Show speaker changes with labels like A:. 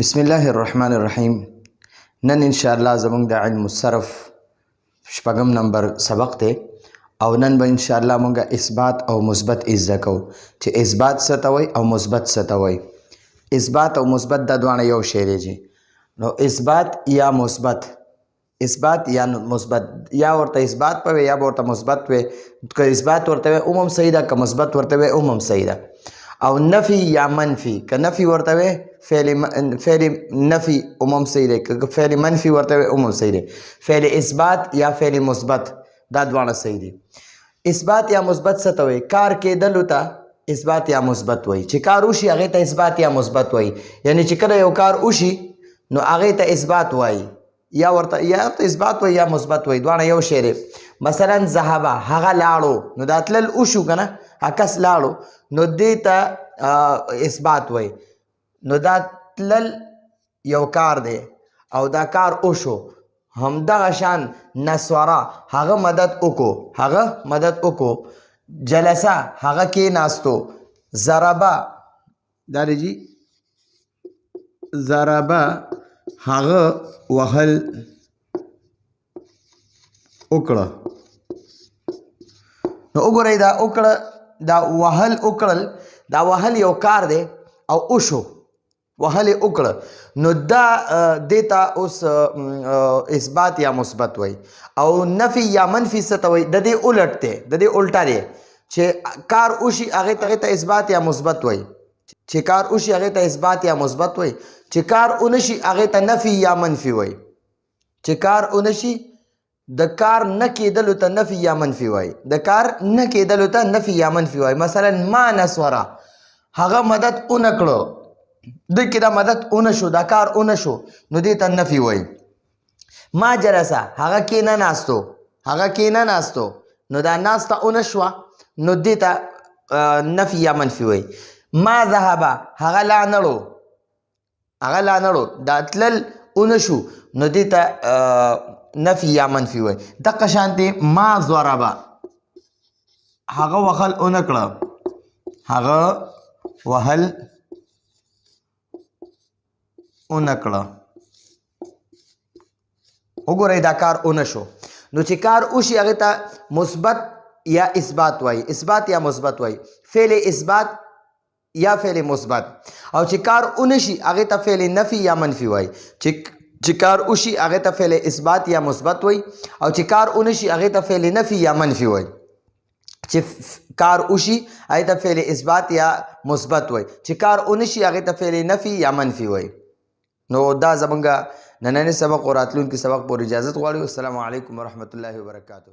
A: بسم الله الرحمن الرحیم. نن ان شاء الله زموږ د علم الصرف شپږم نمبر سبق دی او نن به ان شاء الله موږ اثبات او مثبت زده کوو چې اثبات څه ته وایي او مثبت څه ته وایي. اثبات او مثبت دا دواړه یو شی دی جی. نو اثبات یا مثبت، اثبات یا مثبت، یا ورته اثبات په وي یا ورته مثبت وي. که اثبات ورته وي هم صحیح ده، که مثبت ورته وي هم صحیح ده. او نفي یا منفي، که نفي ورته وي فعل نفي هم صحیح دی، که فعل منفي ورته وي هم صحیح دی. فعل اثبات یا فعل مثبت دا دواړه صحیح دي. اثبات یا مثبت څه ته وایي؟ کار کېدلو ته اثبات یا مثبت وایي. چې کار وشي هغې ته اثبات یا مثبت وایي. یعنی چې کله یو کار وشي نو هغې ته اثبات وایي، یا ورته اثبات وایي یا مثبت وایي، دواړه یو شی دی. مثلا ذهبه، هغه لاړو، نو دا تلل وشو که نه، هغه کس لاړو، نو دې ته اثبات وایي. نو دا تلل یو کار دی او دا کار وشو. همدغه شان نصوره، هغه مدد وکړو، هغه مدد وکړو. جلسه، هغه کېناستو. ضربه، دا دی جي، ضربه هغه وهل وکړه. نو وګورئ دا وکړه، دا وهل وکړل، دا وهل یو کار دی او وشو، وهل یې وکړه. نو دا دې ته اوس اثبات یا مثبت وایي. او نفي یا منفي څه ته وایي؟ د دې الټ دی، د دې الټه دی. چې کار وشي هغې ته اثبات یا مثبت وایي. چې کار وشي هغې ته اثبات یا مثبت وایي. چې کار ونشي هغې ته نفي یا منفي وایي. چې کار ونشي، د کار نه کېدلو ته نفي یا منفي وایي. د کار نه کېدلو ته نفي یا منفي وایي. مثلا ما نصوره، هغه مدد ونه کړو، دې کې دا مدد ونه شو، دا کار ونه شو، نو دې ته نفي وایي. ما جلسه، هغه کې نه ناستو، هغه کې نه ناستو، نو دا ناسته ونه شوه، نو دې ته نفي یا منفي وایي. ما ذهبه، هغه لا نړو، هغه لا نړو، دا تلل ونه شو، نو دې ته نفي یا منفي وایي. دقه شان دی ما ضربه، هغه وهل ونه کړه، هغه وهل ونه کړه. وګورئ دا کار ونه شو. نو چې کار وشي هغې ته مثبت یا اثبات وایي، اثبات یا مثبت وایي، فعل اثبات یا فعل مثبت. او چې کار ونه شي هغې ته فعل نفي یا منفي وایي. چې کار وشي هغې ته فعل اثبات یا مثبت وایي، او چې کار ونه شي هغې ته فعل نفي یا منفي وایي. چې کار وشي هغې ته فعل اثبات یا مثبت وایي، چې کار ونه شي هغې ته فعل نفي یا منفي وایي. نو دا زمونږ نننی سبق او راتلونکي سبق پورې اجازت غواړو. السلام علیکم ورحمت الله وبرکاته.